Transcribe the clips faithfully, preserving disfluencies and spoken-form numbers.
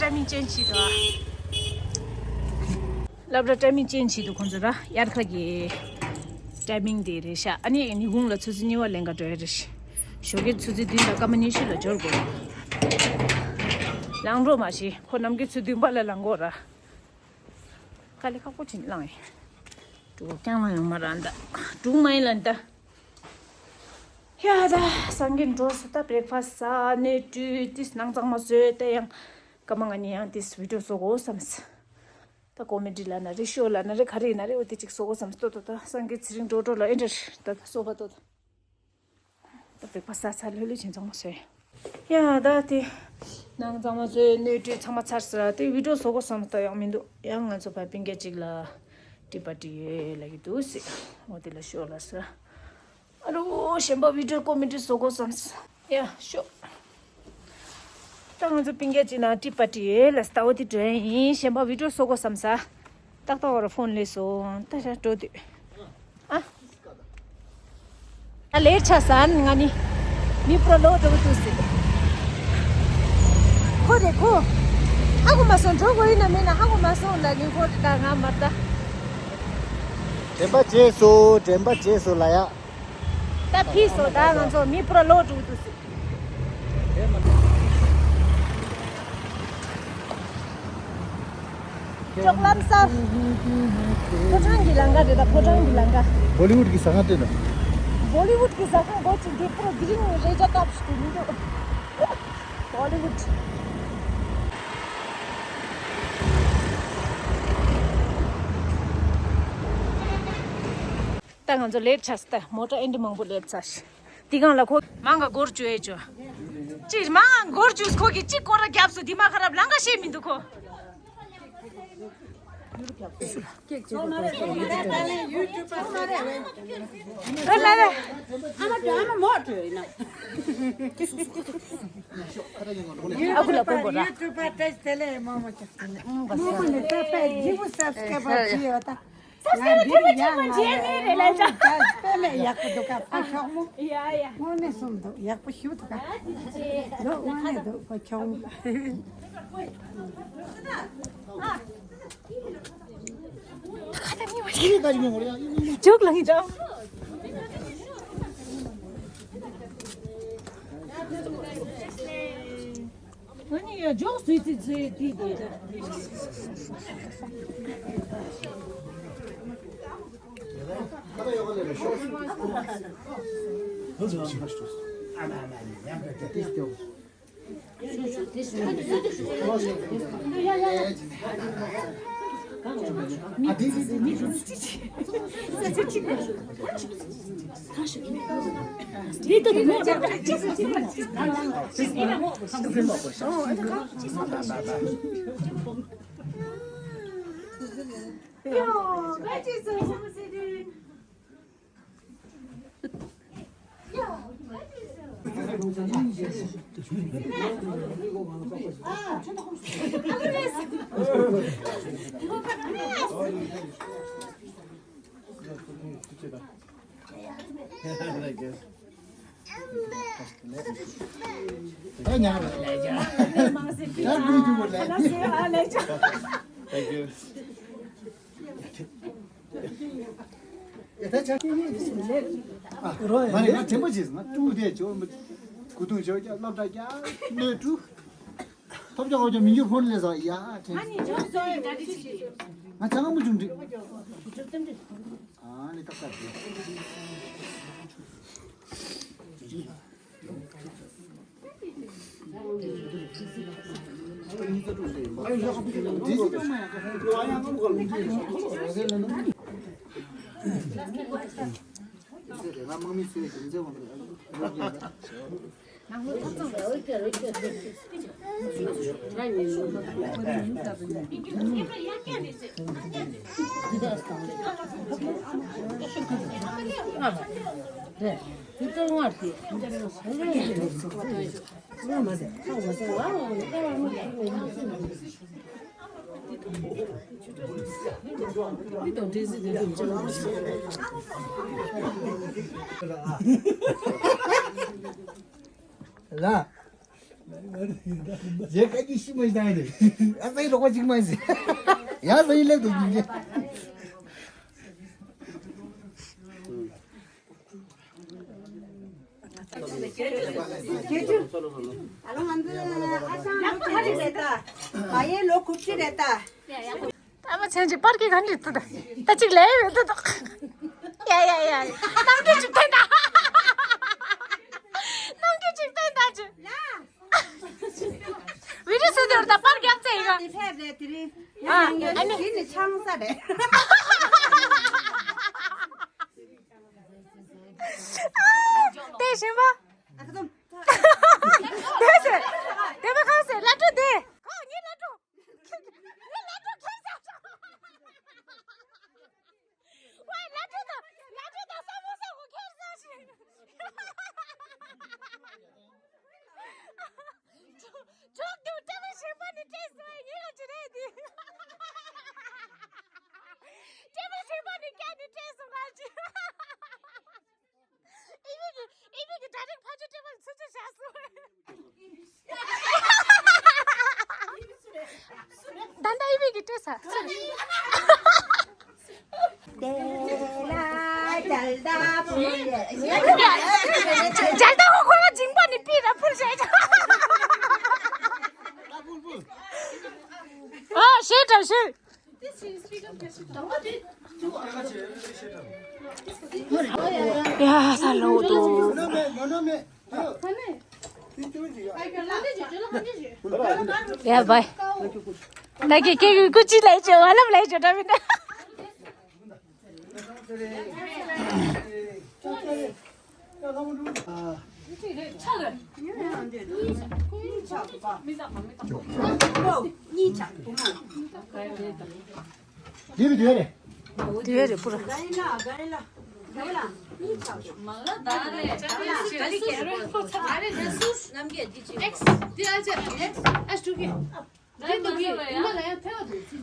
ཊའི་མིང་ཅེན་ཇི་བྱེད་དོ། སློབ་གྲྭ་ཊའི་མིང་ཅེན་ཇི་བྱེད་དོ། ཁོང་ཚོ་ར་དབྱར་ཁ་གི་ཊའི་མིང་དེ་རེད་ཤག་ཨ་ནི་ཉིན་གུང་ལ་ཆུ་ཚོད་གཉིས་པ་ལེན་ག་འགྲོ་ཡ་རེད་ཤག་ཞོགས་ཀའི་ཆུ་ཚོད་བདུན་དང་སྐར་མ་ཉི་ཤུ་ལ་འབྱོར་དགོས། ལངས་འགྲོ་མ་ཤེས། ཁོ་ནམ་རྒྱུན་ཆུ་ཚོད་བདུན་པ་ལ་ལངས་དགོས་ར། དཀའ་ལས་ཁག་པོ་ཅིག་བླངས་ཡིན། འགྲོ་རྐྱང་ལ་ཡང་མ་རང་ད། འགྲོ་མ་ཡིན་ལ་ད། ཡ་ད། སང་གི་འགྲོ་སོ་ད། བྷི་རེག་ཕ་སི་ཟ། སྣོད་བཀྲུས། ཏིས་ནང་གཙང་མ་བཟོས་ཏེ་ཡང་སྐར་མ་ལྔ་ནི་ཡང་ཏིས་བི་ཌི་ཡོ་བཟོ་དགོས་བསམས། ད་ཀོ་མེ་ཌི་ལ་ན་རེ་ཤོ་ལ་ན་རེ་ག་རེ་ན་རེ་འོ་དེ་ཅིག་བཟོ་དགོས་བསམས་ཏོ་ཏོ། ད་སང་གི་ཚེ་རིང་འགྲོ་འགྲོ་ལ་ཨེ་འདྲ་ད་ད་སོ་པ་ཏོ་ཏོ། ད་བྷི་རེག་ཕ་སི་ཟ་ཚར། ལྷོད་ལྷོད་བྱས་གཙང་མ་བཟོས། ཡ་ད་དེ་ནང་གཙང་མ་བཟོས། སྣོད་བཀྲུས་ཚང་མ་ཚར་ཟེར། དེ་བི་ཌི་ཡོ་བཟོ་དགོས་བསམས་ད་ཡང་མི་འདུག་ཡང་ང་ཚོ་ཕ་སྤུན་ཀྱག་ཅིག་ལ་ཊི་པར་ཊི་ཡོད་ལབ་ཀྱི་འདུག་ཟེར། འོ་དེ་ལ་ཤོག་ལ་ཟེར། ཨ་རོ་གཞན་པ་བི་ཌི་ཡོ་ཀོ་མེ་ཌི་བཟོ་དགོས་བསམས། ཡ་ཤོག་ད་ང་ཚོ་སྤུན་ཀྱག་ཅིག་ནང་ཊི་པར་ཊི་ཡོད་ལ་ཟེར། ད་འོ་དེ་འགྲོ་ཡ་ཡིན། གཞན་པ་བི་ཌི་ཡོ་བཟོ་དགོས་བསམས། ཏག་ཏག་བར་ཕོན་སླེབས་སོང་། ད་ཤ་འགྲོ་དུས། ཨ། ད་ལེཊ་ཆགས་ས་ནི་ང་ནི། མི་པྲོ་ལོ་འགྲོ་གི་འདུག་ཟེར། ཁོ་རེ་ཁོ། ཧ་གོ་མ་སོང་། འགྲོ་དགོས་ཡིན་ན་མིན་ན་ཧ་གོ་མ་སོང་ལ་ནི་ཁོ་རེ་ད་ང་མར་ད། དྲན་པ་བརྗེད་སོང་། དྲན་པ་བརྗེད་སོང་ལ་ཡ། ད་ཕིས་སོ། ད་ང་ཚོ་མི་པྲོ་ལོ་འགྲོ་གི་འདུག་ཟེར། ཅོག་ལམ་ས། ཕོ་བྲང་གི་ལམ་ཁ་རེད་ད། ཕོ་བྲང་གི་ལམ་ཁ། བོ་ལི་ཝུཌ་གི་ཟ་ཁང་སྟེང་ན། བོ་ལི་ཝུཌ་གི་ཟ་ཁང་སྒོ་ཅིག་འདི་པུ་རོ་དེ་རིང་རེ་ཅ་ཀབ་ཞིག་ཏུ་མི་འདུག་བོ་ལི་ཝུཌ། ད་ང་ཚོ་ལེཊ་ཆགས་སོང་། ད་མོ་ཊ་ཨེ་འདྲ་མང་པོ་སླེབས་ཚར་ཤག་དེ་སྒང་ལ་ཁོ་མང་ག་སྒོར་བཅུ་ཡས་བཅུ། ཅི་མང་ག་སྒོར་བཅུ། ཁོ་གིས་ཅི་སྐོར་ར་བརྒྱབ་སོང་། དེ་མ་ཁ་རབ་ལང་ག་ཤེས་མི་འདུག་ཁོ། ཨ་ལ་ལ། ཨ་མ་དྲོད། ཨ་མ་མོ་དྲོད་ཡིན་ན། ཨ་ཁུ་ལ་ཀོང་པོ་ར། ཡུ་ཊུབ་པ་ཏེ་ལེ་མོ་མོ་ཅག་ཏེ་ལེ། མོ་མོ་ནི་ད་པ་ཇི་བོ་སབ་སི་ཀེ་རེབ་བྱས་ཡོད་ད། ས་ས་འདི་ཡ་ང་ཡ་ད་དཔེ་མེད་ཡག་པོ་འདུག་ག་ཕ་ཤོག་མོ། ཡ་ཡ། དངོས་གནས་གསུམ་འདུག་ཡག་པོ་ཞུ་འདུག་ག་འདུག་དངོས་གནས་འདུག་ཕ་ཤོག་མོ། ཇོག་ལ་ངི་ཇོག་ང་ནི་ཡ་ཇོག་སུས་ཙི་ཙི་ཏི་ཏི། Thank you. ཨ། མ་རེད། ང་དྲན་པ་བྱས་སོང་། ང་ཀྲུང་དེ་ཇོ་མི་གུ་དུང་ཇོ་རྒྱ་སློབ་གྲྭ་རྒྱ་སྣོད་དྲུག་ཐོབ་ཅོག་ཨོ་ཅོག་མི་འགྱུར་ཕོན་ལས་ཟ་ཡ་དྲན། ང་ཅང་མོ་ཅུང་འགྲིག་ཨ་ནི་ཏག་ཏག་དྲན། ལ། རྗེས་བཀའ་བཀྱོན་ཤི་མ་ཤི་ད་ཡིན་རེད། ཨ་ཙི་རོགས་པ་གཅིག་མ་ཟིན། ཡང་ས་ཡིན་སླེབས་འདུག་ཉིན་རྗེས། ཨ་ལོ་ང་ཚོ་ཨ་ཞང་ལོ་བརྒྱད་ཅུ་རེད་ད། མ་ཡེ་ལོ་དགུ་བཅུ་རེད་ད། ཨ་མ་ཆེན་གྱི་པར་གྱི་ག་འདྲི་ཏུ་ད། ད་ཅིག་ལས་ཡོད་ཏུ་ད། ཡ་ཡ་ཡ། རྣམ་འགྱུར་ཅིག་སྟོན་ད། རྣམ་འགྱུར་ཅིག་སྟོན་ད་ཅིག་བི་ཌིའོ་བཟོས་དེ་རུ་ད་པར་རྒྱག་ཚེ་ཡིན་ག་དེ་ཕེབས་རེད་དེ་རིང་། ཡ་ཨ་ཡ་ཨ་ནི་དེ་ནི་ཆང་ས་རེད། དེ་བཞིན་པ། ཨ་ཁ་ཚོམ། དེ་ཟེར། དེ་མ་གང་ཟེར་ལ་ཀྲུ་དེ། ཁོ་ངའི་ལ་ཀྲུ། ངའི་ལ་ཀྲུ་ཁྱེར་ས། ཝའི་ལ་ཀྲུ་དང་ལ་ཀྲུ་དང་ས་མོ་ས་ཁོ་ཁྱེར་ས་ཞིག་ཇོག་ཏུ་སྤྲེལ་པ་ཞིག་པ་ནི་སྤྲད་སོང་ངའི་ལ་ཅི་རེད་དེ། སྤྲེལ་པ་ཞིག་པ་ནི་སྐྱ་ནི་སྤྲད་སོང་ང་ཅི། ཨི་བི་གི་ཨི་བི་གི་ཌའི་རེག་ཕ་ཆུ་སྤྲེལ་པ་ལ་ཚུར་ཚུར་བཞག་སོང་། ད་ལྟ་ཨི་བི་གི་སྤྲད་ས། དེ་ལ་ཇལ་ད་ཕུལ་ཡ། ཇལ་ད་ཁོ་ཁོ་ར་འཇིང་པ་ནི་པི་ར་ཕུལ་བྱས། ཨ་ཤེས་དྲ་ཤེས། ཡ་ས་ལོ་དུ། ཡ་བའི། ད་གི་ཀེ་གི་ཀུ་ཅི་ལས་ཅོ་བ་ལབ་ལས་ཅོ་འདྲ་མི་འདྲ། འདི་བི་དེ་རེད། དེ་རེད་པུ་ར།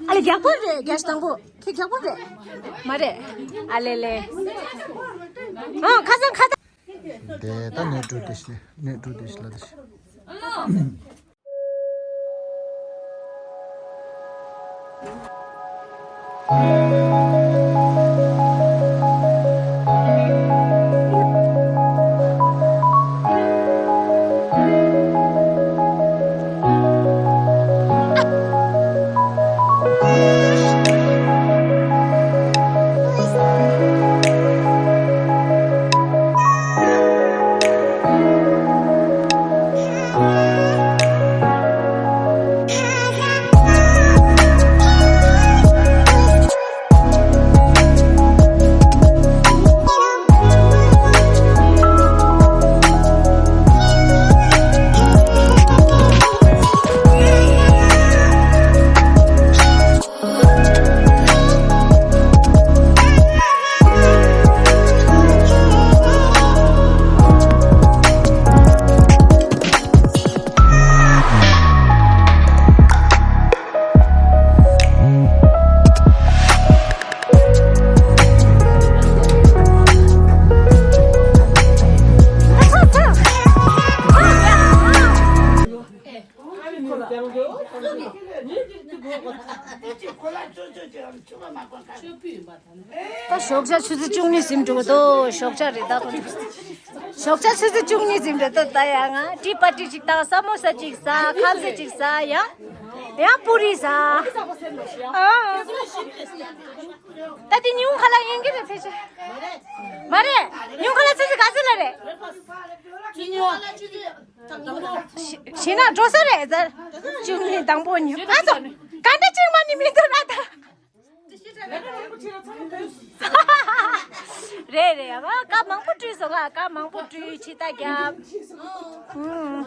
ཨ་ལེ་རྒྱག་པ་རེད་རྒྱག་དང་པོ་ཁྱེད་རྒྱག་པ་རེད། མ་རེད། ཨ་ལེ་ལེ། ཨ་ཁ་སང་ཁ་སང་། དེ་ད་ནས་འགྲོ་དེ་ཤི་ནས་འགྲོ་དེ་ཤི་ལ་དེ་ཤི། ད་ཞོགས་ཇ་ཆུ་ཚོད་བཅུ་གཉིས་ཟིན་འགྲོ་གི་འདུག་ཞོགས་ཇ་རེད་ད་ཁོ་ཚོ། ཞོགས་ཇ་ཆུ་ཚོད་བཅུ་གཉིས་ཟིན་འགྲོ་འདུག་ད་ཡ་ང་ཏི་པ་ཏི་ཅིག་དང་ས་མོ་ས་ཅིག་ཟ། ཁ་ཟས་ཅིག་ཟ། ཡ་ཡ་པུ་རི་ཟ། ཨ། ད་དེ་ཉིན་ཁ་ལག་ཡིན་གྱི་རེད་ཕལ་ཆེར། མ་རེད། ཉིན་ཁ་ལག་ཆུ་ཚོད་ག་ཚོད་ལ་རེད། ཤི་ན་འགྲོ་ས་རེད་ཟེར། བཅུ་གཉིས་དང་པོ་ཉོ། ཨ་ཙོ། ག་འདྲ་ཅིག་མ་ནི་མི་འདུག་ན་ད། རེད་རེད། ང་བཀའ་མང་པོ་བཀྲུས་སོང་། ང་བཀའ་མང་པོ་བཀྲུས་ཕྱི་ལྟ་རྒྱབ། ཨུམ།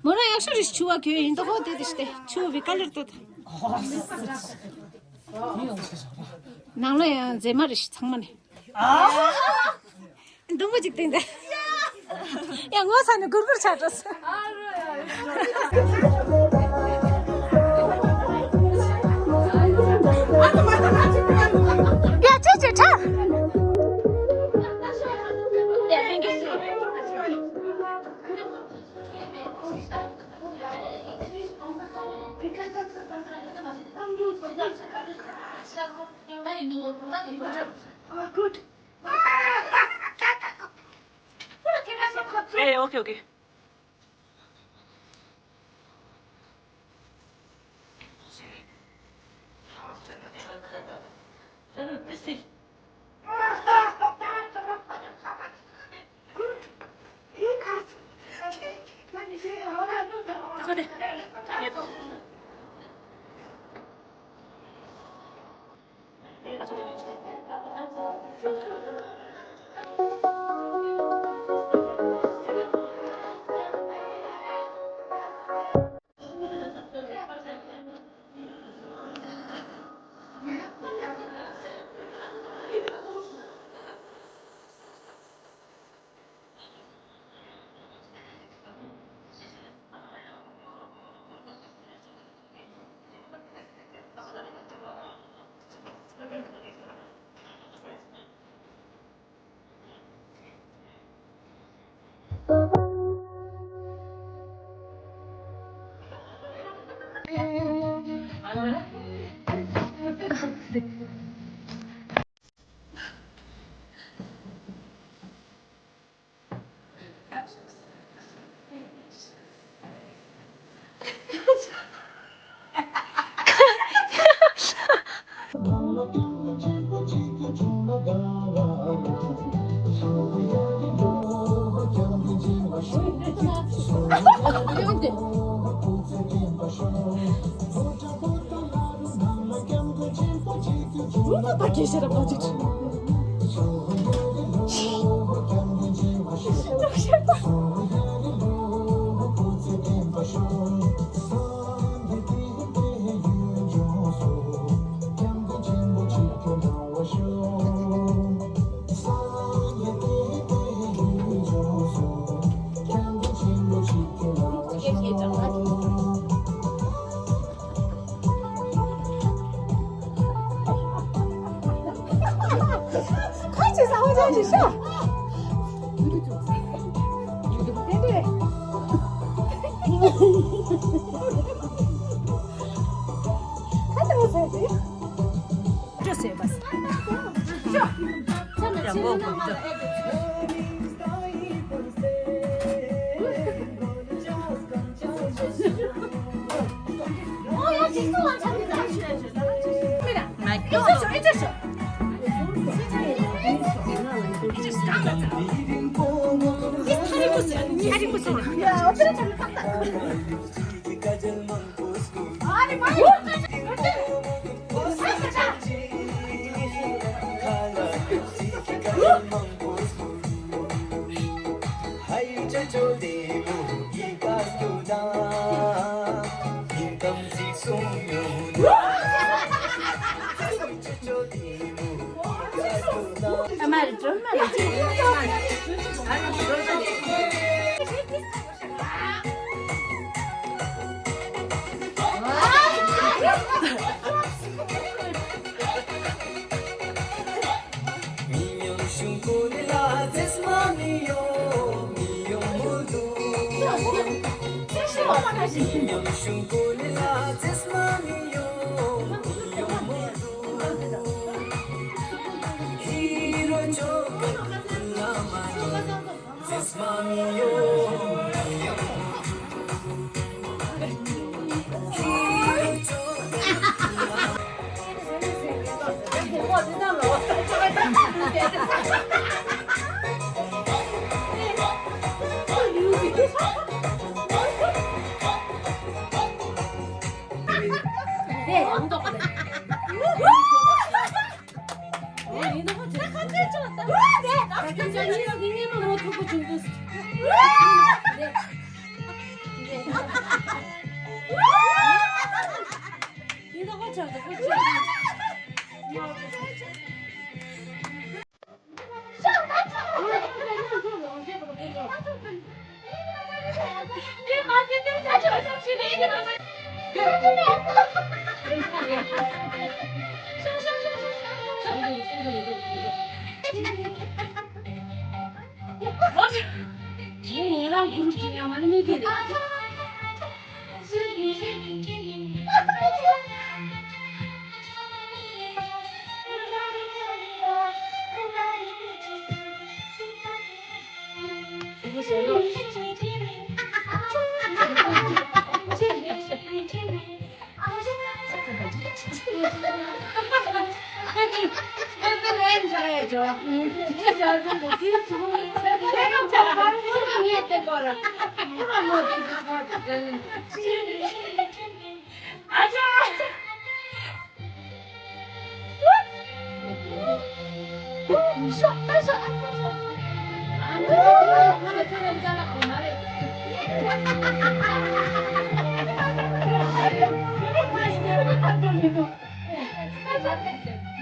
མོ་རང་ཡག་ཤོས་རེད། ཕྱུ་པ་གྱོན་ཡིན་ད་ཧོ་དེ་དེ་ཤི་དེ་ཕྱུ་པའི་ཀ་ལར་ཏོ་ད། ནང་ལ་ཡང་མཛེས་མ་རེད་ཤི་ཚང་མ་ནས། ཨ། འདུག་མོ་ཅིག་སྟེང་དེ། ཡ་ངོ་ཚ་ནི་གུར་གུར་ཆགས་འགྲོ་སོང་། ཡ་ཅི་ཅི་ཁྲ། ཡ་ཐེང་ཀིའུ་སོ། ཨེ། ཨོ་ཁེ་ཨོ་ཁེ།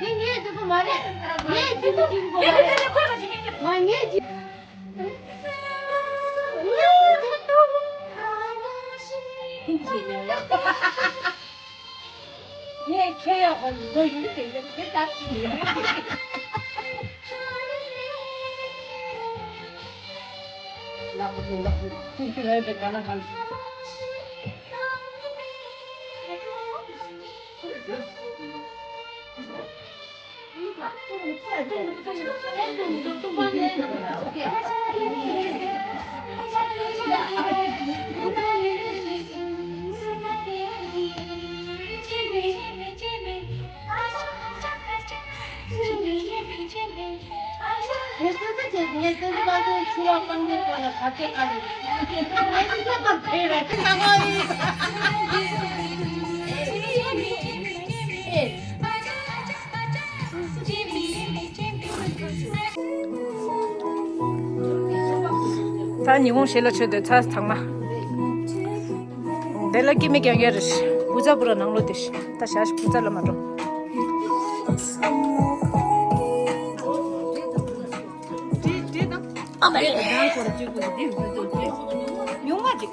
འདི་ངའི་སྡུག་པོ་མ་རེད། ངའི་སྡུག་པོ་སྡུག་པོ་མ་རེད། མ་ངའི་སྡུག་ངས་ཁྱེད་ཡག་པོ་འདུག་ཡུལ་དེ་ཡོད་དེ་ལྟར་གྱི་ཡོད། ལག་པ་དེ་ལག་པ་དེ་ཁྱེད་ཁྱེད་རང་དེ་ག་ན་གང་། ད་ཉི་ཧོང་ཞེ་ལ་ཆོད་དེ་ཚ་ཚང་མ། དེ་ལ་སྐྱེ་མི་རྐྱང་རྐྱང་རེད། བུ་ཚ་བུ་ར་ནང་ལོ་དེ་ད་ཞག་བུ་ཚ་ལ་མ་འགྲོ། ཨ་མ་ལེ། ཉུང་མ་ཅིག་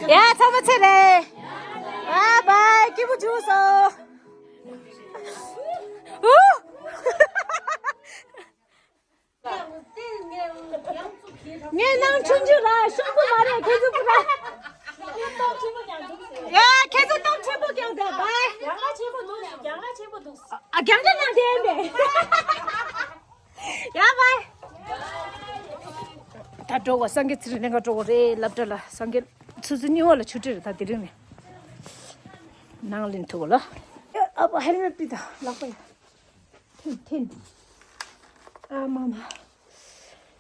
ཡ་ཚང་མ་ཚེ་རེད། བའི་བའི། སྐྱིད་པོ་བྱུང་སོང་། ཨུ། ངས་ནང་ཆུང་ཆུང་ར་ཤོག་བུ་མ་རེད་ཁྱེད་ཚོ་བུ་ར། ཡ་ཁྱེད་ཚོ་སྟོབས་ཆེན་པོ་རྐྱང་དེ་བའི། རྒྱང་ལ་ཆེན་པོ་འདུག་རྒྱང་ལ་ཆེན་པོ་འདུག་ཨ་རྒྱང་ལ་ནང་དེ་ཡིན་པས། ཡ་བའི། ད་འགྲོ་བ་སངས་རྒྱས་ཚེ་རིང་ལྷན་ཁང་འགྲོ་བ་རེད་ལབ་འདྲ་ལ་སངས་རྒྱས་ཆུ་ཚོད་གཉིས་པ་ལ་ཆུ་ཁྲིད་རེད་ད་དེ་རིང་ནས། ནང་ལེན་ཐུབ་ལ། ཨ་ཧེལ་མེད་པི་ད་ལག་པ་ཡ། ཐིན་ཐིན། ཨ་མ་མ།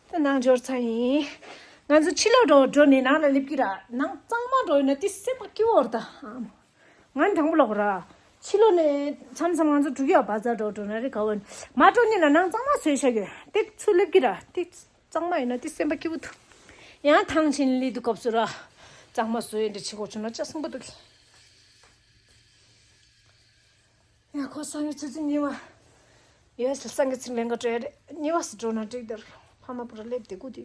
ད་ནང་འབྱོར་ཚར་ཡིན། ང་ཚོ་ཕྱི་ལོགས་འགྲོ་འགྲོ་ནས་ནང་ལ་སླེབས་ཀྱི་ར་ནང་གཙང་མ་འགྲོ་ཡིན་ན་ཏི་སེམས་པ་སྐྱིད་པོ་རེད་ད། ང་དང་པོ་ལོག་ར། ཕྱི་ལོགས་ནས་མཚམས་མཚམས་ང་ཚོ་འགྲོ་གི་ཡ་བ་ཛ་འགྲོ་འགྲོ་ན་རེ་ག་བ་མ་འགྲོ་ནས་ལ་ནང་གཙང་མ་བཟོས་བཞག་གི་ཏི་ཚུར་སླེབས་ཀྱི་ར་ཏི་གཙང་མ་ཡིན་ན་ཏི་སེམས་པ་སྐྱིད་པོ་འདུག་ཡང་ཐང་ཆེན་ལི་དུ་སྐབས་སུ་ར་གཙང་མ་བཟོས་ཡིན་འདྲ་ཆེ་གོ་བྱུང་ན་ཅག་སེམས་པ་སྡུག་གི་ཡ་ཁོ་སང་ཉིན་ཆུ་ཚོད་གཉིས་པ། ཡོད་སང་ཉིན་ཚིག་ལེན་ག་འགྲོ་ཡ་རེད། གཉིས་པ་སུ་འགྲོ་ན་འགྲིག་དེར་ཕ་མ་པུ་ར་སླེབས་དེ་སྐུ་དེ།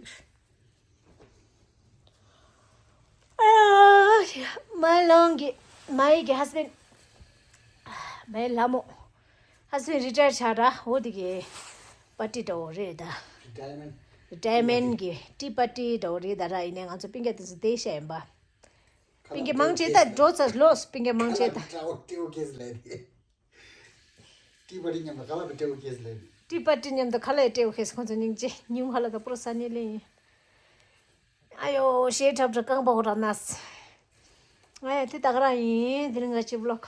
ཨ་ཡ། མའི་ལོང་གི་མའི་གི་ཧས་བེན། མའི་ལ་མོ། ཧས་བེན་རི་ཊ་ཡར་ཆགས་ར་འོ་དེ་གི་པར་ཊི་འདྲ་བོ་རེད་ད། རི་ཊ་ཡར་མེན་གི་ཊི་པར་ཊི་འདྲ་བོ་རེད་ད་ར་ཡིན་ནའི་ང་ཚོ་སྤུན་ཀྱག་དེ་ཚོ་བསྡད་ཤག་ཡིན་པ། སྤུན་ཀྱག་མང་ཆེ་ད་འགྲོ་ཚར་ལོ་སྤུན་ཀྱག་མང་ཆེ་ད། ཁ་ལག་སྤྲེའུ་སྤྲེའུ་སྐད་ཟེར་ལབ་དེ། ཊི་པར་ཊི་མཉམ་དུ་ཁ་ལག་སྤྲེའུ་སྐད་ཟེར་ལབ་དེ། ཊི་པར་ཊི་མཉམ་དུ་ཁ་ལག་སྤྲེའུ་སྐད་ཟེར་ཁོང་ཚོ་སྙིང་རྗེ་ཉུང་ཧ་ལ་ད་པུ་ར་ས་ནི་ལེ་ཡིན། ཨ་ཡོ་ཞེ་ཁྲབ་ཁྲ་རྐང་པ་ཧོ་ར་ནས། ང་ཡ་དེ་ད་ག་རང་ཡིན་དེ་རིང་ང་ཅི་བློག